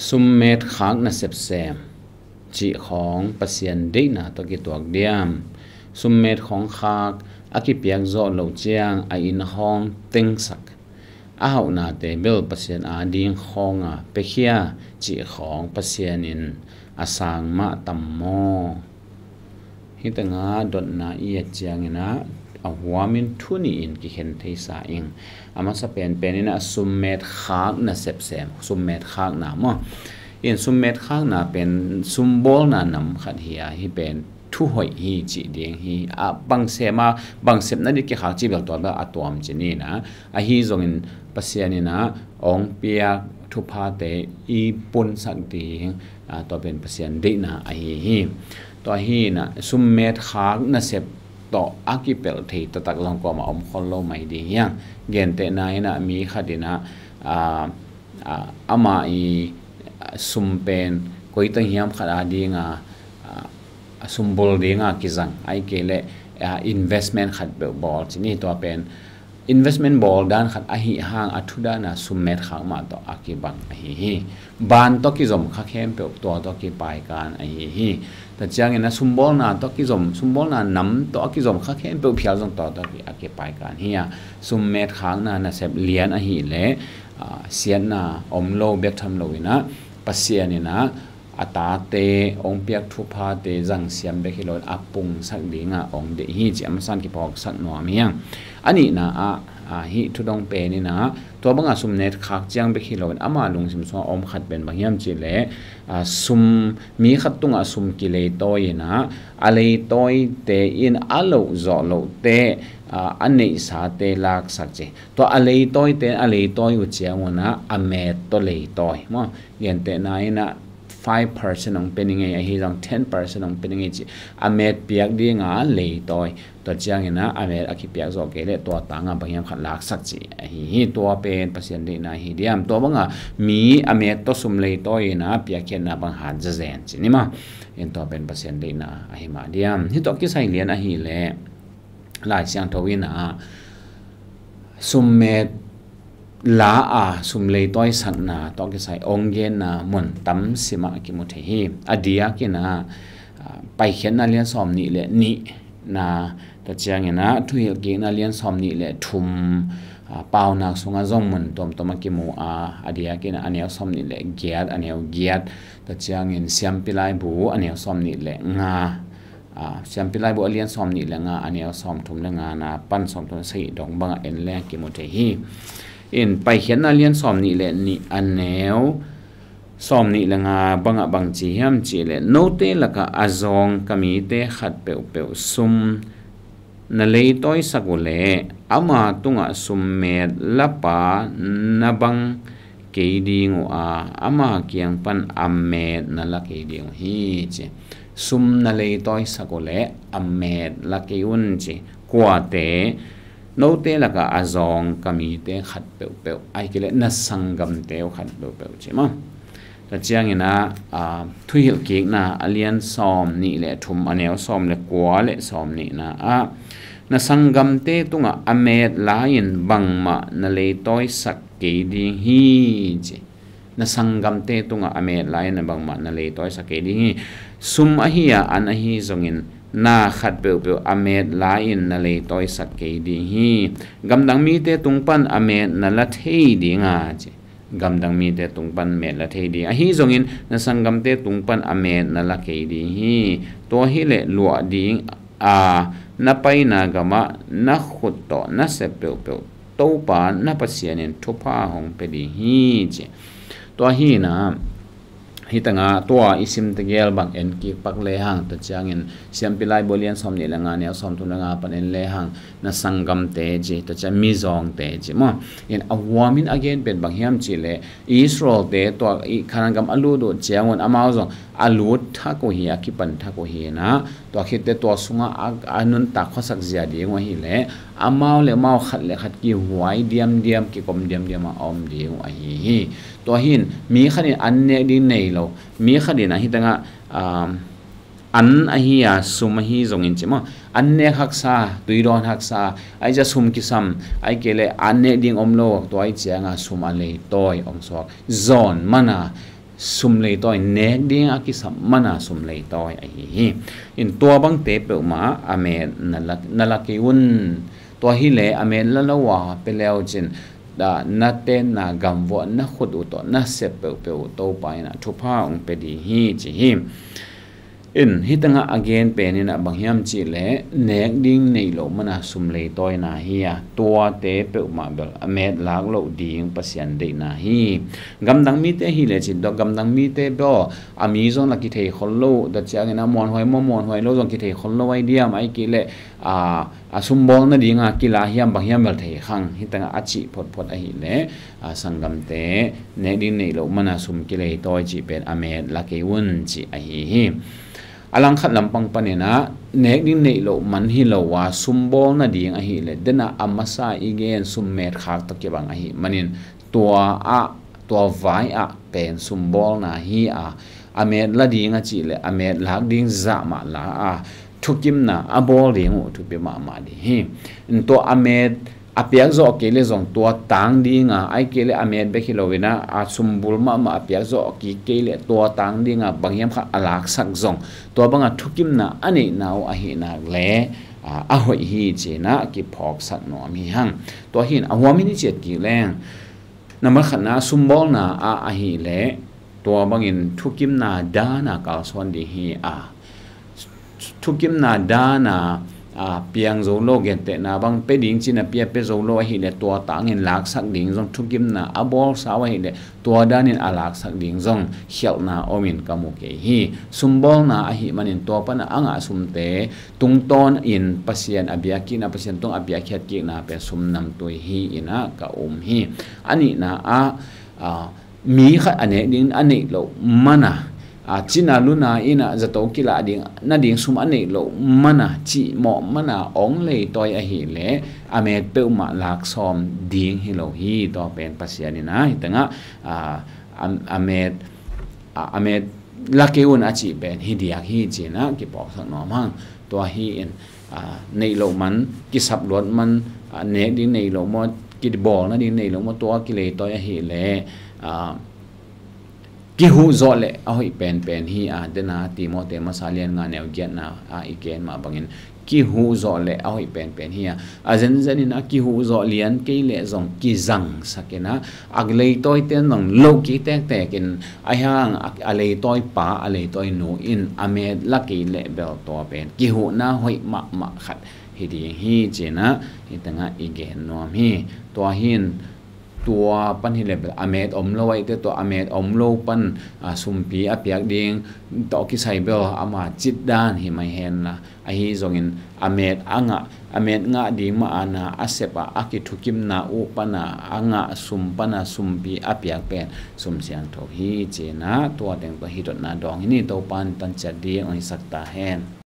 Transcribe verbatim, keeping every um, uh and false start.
Summet khak nasep sem cih khawng Pasian deihna tawh kituak diam? Summet khawng khak a kipiak zawh loh ciang a inn khawng tengsak, a hauhnate bel Pasian ading khawng a piakhia cih khawng Pasian in a sang mah tam maw? Hih tengah dotna i et ciangin ah a huamin thu nih in kikhen theisa ing. A masa penpen in ah summet khak nasep sem, summet khakna maw? In summet khakna pen sumbawlna nam khat hi a, hih pen thu hoih hi cih ding hi. A bang sem a, bang sepna dih kikhak cih bel tua bel a tuam ci ni na. Ahi zongin Pasian in ah hong piak thuphate i punsak ding, a, tua pen Pasian deihna ahi hi. Tua hi in ah summet khak nasep tawh a kipelh thei taktak zong kuamah om khol lo mai ding hi hang. Gentehna in ah mi khat in ah, a, a, amah i, a, sum pen koi teng hiam khat a ding a, a, a sumbul ding a kizang, ahih kei leh, a, investment khat peuh bawl ci ni. Tua pen investment bawl dan khat ahih hang a thu dan a summet khak mah tawh a kibang ahi hi. Ban tawh kizom kha khempeuh tua tawh kipaikan ahi hi. Tua ciangin a sumbawlna tawh kizom, sumbawlna nam tawh a kizom kha khempeuh phial zong tua tawh ki-, a kipaikan hi a. Summet khakna nasep lian ahih leh, a, siatna om lo bek tham lo in ah Pasian in ah a tate hong piak thuphate zang siam bek hi lo in a pungsak ding a hong deih hi cih a masa in kiphawksak nuam hi hang. A nihna ah, a, hih thudong pen in ah tua bang a summet khak ciang bek hi lo in ama lungsim sungah om khat pen bang hiam cih leh, a, sum, mi khat tungah sum kileitawi in ah a leitawite in a loh zawh lohte, a, a neihsate laksak ci. Tua a leitawite in a leitawi uh ciang un ah a met tawh leitawi maw? Gentehna in ah five percent hong pia ning ei, ahi zong ten percent hong pia ning ei ci. A met piak ding a leitawi. Tua ciangin ah a met a kipiak zawh kei leh tua tang a bang hiam khat laksak ci ahi hi. Tua pen Pasian deihna hi diam? Tua bang a mi a met tawh sum leitawi in ah piakkhiatna bang hat zazen ci ni maw? In tua pen Pasian deihna ahi mah diam? Hih tawh kisai lian ahih leh Lai Siangtho in ah summet la a sum leitawisakna tawh kisai hong genna mun tam sim ah kimu thei hi. A diakin ah, a, Paikhiatna lian sawm nih le nihna, tua ciangin ah Thuhilhkikna lian sawm nih le thum, a, Paunak sungah zong mun tuamtuam a kimu a, a diakin ah a neu sawm nih le giat, a neu giat, tua ciangin Siampi Laibu a neu sawm nih le nga, a, Siampi Laibu a lian sawm nih le nga, a neu sawm thum le nga na pan sawm thum le sagih dong bangah en leng kimu thei hi. In Paikhiatna lian sawm nih le nih, a neu sawm nih le nga bangah bang ci hiam cih leh, note lakah a zawng ka mite khat peuhpeuh sum na leitawisak uh leh ama tungah summet lapa na bang kei ding uh a, ama kiang pan a met na la kei ding uh hi ci. Sum na leitawisak uh leh a met la kei un ci. Kuate? Note lakah a zawng ka mite khat peuhpeuh, ahih kei leh na sanggamte uh khat peuhpeuh ci maw? Tua ciangin ah, a, Thuhilhkikna a lian sawm nih le thum, a neu sawm le kua le sawm nihna ah, na sanggamte tungah a met lai-in bangmah na leitawisak kei ding hi ci. Na sanggamte tungah a met lai-in bangmah na leitawisak kei ding hi. Sum ahi a an ahi zongin na khat peuhpeuh a met lai-in na leitawisak kei ding hi. Gamdang mite tung pan a met na la thei ding a ci. Gamdang mite tung pan met la thei ding. Ahi zongin na sanggamte tung pan a met na la kei ding hi. Tua hi leh luah ding a, na paina gamah na khut tawh na sep peuhpeuh Topa na Pasian in thupha hong pia ding hi ci. Tua hi na, hih tengah tua i sim tegel bang en kik pak lehang, tua ciangin Siampi Laibu lian sawm nih le nga, neu sawm thum le nga pan en lehang, na sanggamte ci, tua ciang mizawngte ci maw? In a huamin a gen pen bang hiam cih leh, Israelte tua i Kanaan gam a lut uh ciangun amau zong a lut thak uh hi, a kipan thak uh hi na, tua khitteh tua sungah a, a nuntak khuasak zia ding uh ahih leh amau le amau khat le khat kihuai diamdiam, kikom diamdiam a om ding uh ahi hi. Tua hi in mi khat in an nek ding nei lo, mi khat in ahi tengah, um, an ahi a sum ahi zongin ci maw, an nek haksa, tui dawn haksa, ahih ciang sum kisam, ahih kei leh an nek ding om lo, tua ahih ciangin sum a leitawi hong suak. Zawn man a sum leitawi, nek ding a kisap mana sum leitawi ahi hi. In tua bangte peuhmah a met na la, na la kei un. Tua hileh a met la lo a pia le uh cin, na tenna gamvuah na khut uh tawh na sep peuhpeuh uh Topa in ah thupha hong pia ding hi ci hi. In hih tengah a gen pen in ah bang hiam cihleh nek ding neih loh mana sum leitawina hi a, tuate peuhmah bel a met lak loh ding Pasian deihna hi. Gamdang mite hileh cin tua gamdang mite bel a mi zong la kithei khol lo, tua ciangin a muanhuai maw muanhuai lo zong kithei khol lo ai diam, ai kei leh a a sumbawl nadinga kila hiam bang hiam bel thei khang. Hih tengah a cih photphot ahileh a sanggamte nek ding neih loh mana sum kileitawi cih pen a met la kei un cih ahi hi. A langkhat lampang panin ah nek ding neih loh man hi lo a sumbawl nading ahileh den ah a masa i gen sum met khak tawh kibang ahi manin tua ah tua vai ah pen sumbawlna hi a, a met la ding a cihleh a met lak ding zah mah la a, thukimna a bawl ding uh thupi mahmah ding hi. Tua a met a piak zawh kei leh zong tua tang dinga, ai kei leh a met bek hi lo in ah a sumbul mahmah a piak zawh kik kei leh tua tang dinga bang hiam khat a laksak zong tua banga thukimna a neihna uh ahih nak leh a, a hoih hi ci-in ah kiphawksak nuam hi hang. Tua hi in a huam in i ciat kik leng, nambat khatna sumbawlna ah ahileh tua bangin thukimna dana kalsuan ding hi a, thukimna dana a piang zo lo, gentehna bang pia ding cin a pia pia zo lo ahileh tua tangin laksak ding zong thukimna a bawlsa uh ahileh tua danin a laksak ding zong khialhna omin ka mu kei hi. Sumbawlna ahih manin tua pana a ngah sumte tungtawnin Pasian a biakkikna, Pasian tung a biakkhiatkikna pen sum namtui hi in ah ka um hi. A nihna ah a, mi khat a nek ding a neih loh mana a, cina luna in ah zato kilah ding nading sum a neih loh mana cihmawh mana hong leitawi ahileh a met peuhmah laksawm ding hi lo hi. Tua pen Pasian in ah hih tengah a, a, a met a, a met la kei un a cih pen hi diak hi ci-in ah kiphawksak nuam hang. Tua hi in a, neih loh man, kisap luat man, a, nek ding neih loh maw, kibawl nading neih loh maw, tua kileitawi ahileh a, kihuh zawh leh a hoih penpen hi a, den ah Timoti masa lian nga neu giatna ah i gen mah bangin kihuh zawh leh a hoih penpen hi a, a zenzen in a kihuh zawh lian kei leh zong kizangsak in ah a leitawite in zong loh kik tektek in, ahi hang a, a leitawipa a leitawinu in a met la kei leh bel tua pen kihuhna hoih mahmah khat hi ding hi ci-in ah hih tengah i gen nuam hi. Tua hi in tua pan hileh bel a met om lo ahite tua a met om lo pan a, sumpi a piak ding tawh kisai bel ama citdan hi mai henla, ahi zongin a met a ngah, a met ngah ding mah a na a sep a, a kithukimna uh pana a ngah sum pana sumpi a piak pen sum siangtho hi ci-in ah tua teng tua hi dotna dawng hi ni. Topa in tanciat ding hong hisak ta hen.